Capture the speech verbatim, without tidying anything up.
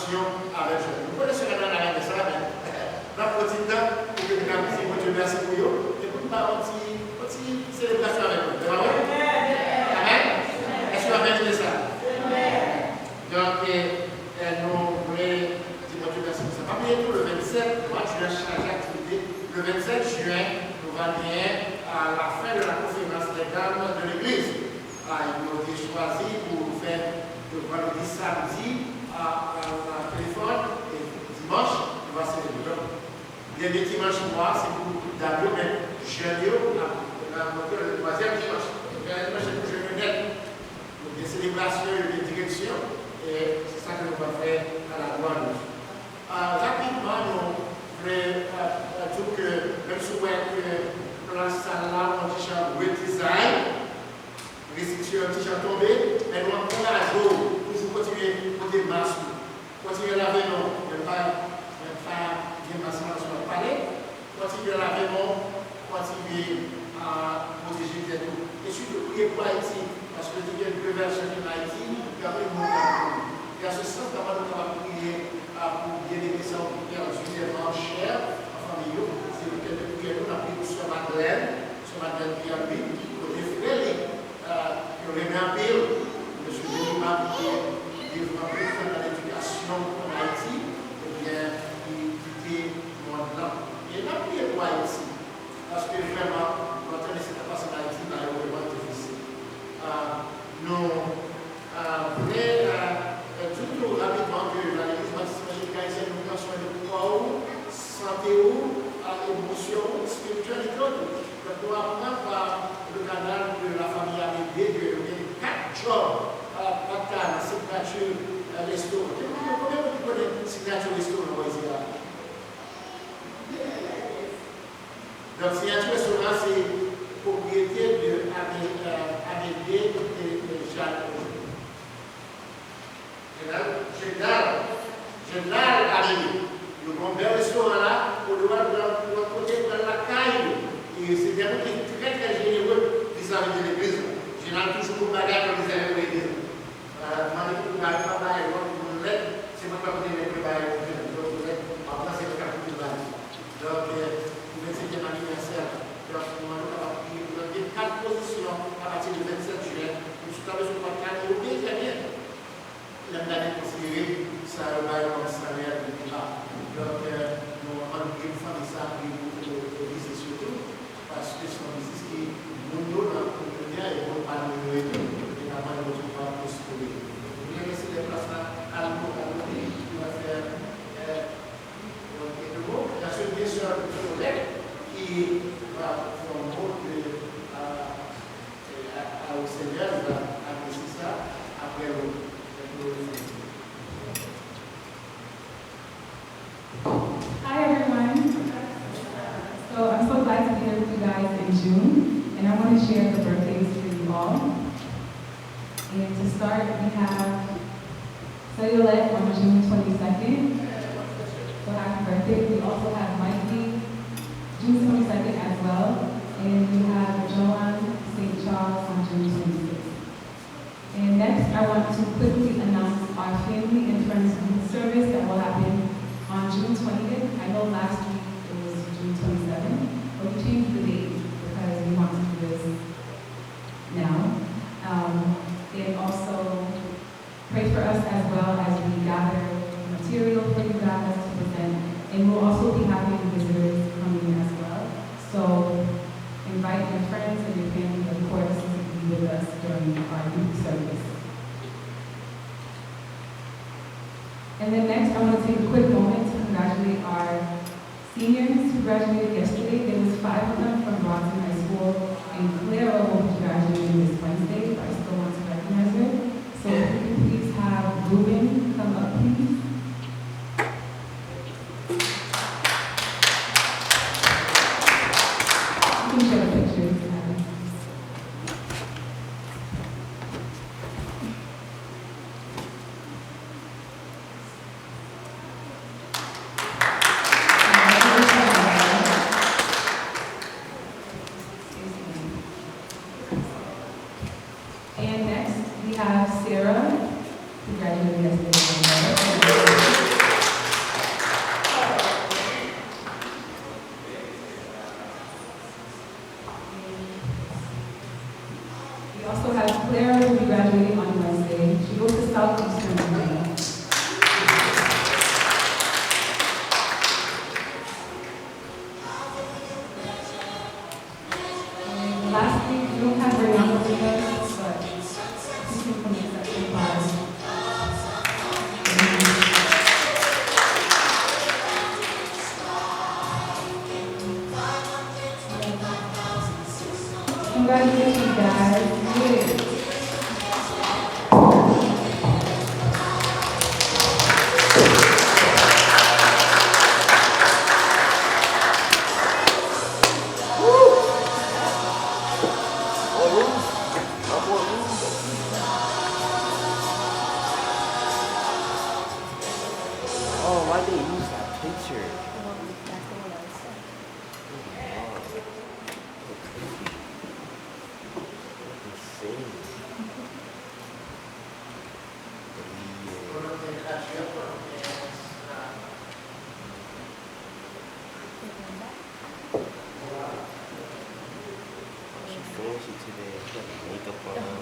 Yon avèk jèn. Nou konnen semèn nan, n a renmen sa, men n ap pran ti tan pou ke nou ka di Bondye mèsi pou yo, e pou n ba yon ti, yon ti selebrasyon avèk yo. Se pa vre? Amèn? Èske w ap merite sa? Donk, e, e, nou vle di Bondye mèsi pou sa. Pa bliye tou, le vennsèt mwa, jen chaje aktivite. Le vennsèt jen, nou va genyen, a, la fin de la conférence des dames de l'église. A, yo te chwazi pou fè de vandredi, samdi, a, a, a telefòn, e dimanch, nou va selebre. Donk, dènye dimanch mwa, se pou dam yo, men jèn yo, n ap, n ap rankontre le twazyèm dimanch. Dènye dimanch, se pou jèn yo nèt. Yo gen selebrasyon, yo gen direksyon, e se sa ke nou va fè a la glwa de Dye. A, rapidman, nou vle, a, a, di w ke menm si w wè ke plan sal la, yon ti jan redesign, restriksyon yo ti jan tonbe, men nou ankouraje w toujou kontinye pote mas ou. Kontinye lave men w. Menm pa, menm pa gen mas nan sou w ap pale. Kontinye lave men w. Kontinye, a, pwoteje tèt ou. E sitou priye pou Ayiti, paske te gen de vèsyon ki ann Ayiti, gen anpil moun k ap mouri. E an se sans, nou kapab priye, a, pou byeneme sa yo ki pèdi lè nan chè, nan fanmi yo. Se yon kèk de priyè nou, n ap priye pou sè Madlèn, sè Madlèn Pierre Louis, kote frè li, a, yo renmen anpil. Mesye Denis Marie te devan tout tan nan ledikasyon ann Ayiti, ebyen, li kite mond lan. E n ap priye pou Ayiti, paske vrèman, lè w tande sa k ap pase ann Ayiti, bagay yo vrèman difisil. A, nou, a, vle, a, di w tou rapidman ke nan Legliz Batis Evanjelik Ayisyèn, nou pran swen de kò w, sante w, a, emosyon w, espirityèlite w tou. Donk, nou aprann pa le kanal de la famille Amédée ke yo gen kat djòb, a, pa t ka nan sinyati, a, restoran. Konbyen moun, konbyen moun ki konnen sinyati restoran bò isit la? Donk, sinyati restoran se pwopriyete de Amé-, euh, Amédée e, e Jean-, Jean-, Jean-, Jean-, Amédée. Yo gen yon bèl restoran la, ou dwe al pran, pran kote, pran lakay yo. E se de moun ki trè, trè jenere vizavi de legliz la. Jean-, toujou pou bagay pou vizavi de legliz la. Euh, mande pou bagay pa bay lòt moun lèt, se mwen k ap koute lèt mwen bay lòt moun lèt, w ap panse mwen k ap koute l bay. Donk, euh, pou vennsenkyèm anivèsè a, donk, nou mande w kapab priye pou nou. Gen kat pozisyon apati de vennsèt jen, nou sou tablo sou pòt la, e yo peye trè byen. Lè m gade konsidere sa yo bay kòm salè depi la. Donk, euh, nou ann priye pou fanmi sa, priye pou, pou, pou biznis yo tou, paske se yon biznis ki moun yo nan kominote a, e moun pa nou yo ye tou, e n ap mande Bondye pou l pwospere. Nou vle lese lè plas la a nou, a nou li, pou l fè, euh, Donk, e de mo, ensuite, byen sè Colette, ki va fè yon mo de, a, a, a, au Seigneur, li va adrese sa apre nou. Hi, everyone. So I'm so glad to be here with you guys in June, and I want to share the birthdays for you all. And to start, we have Cellulet on June twenty-second. So happy birthday. We also have Mikey, June twenty-second as well. And we have Joanne Saint Charles on June twenty-sixth. And next, I want to quickly announce our family and friends group service that will happen on June twentieth. I know last week it was June twenty-seventh, but we changed the date because we want to do this now. Um, and also, pray for us as well as we gather material for you guys to present. And we'll also be having visitors coming as well. So invite your friends and your family, of course, to be with us during our youth service. And then next, I want to take a quick moment to congratulate our seniors who graduated yesterday. There was five of them from Brockton High School, and Clara will be graduating this Wednesday, but I still want to recognize her. So if we can please have Ruben come up, please. You can show the pictures, guys. And next, we have Sarah, who graduated yesterday. Oh, why they use that picture? Insane. She fancy today. She got makeup on.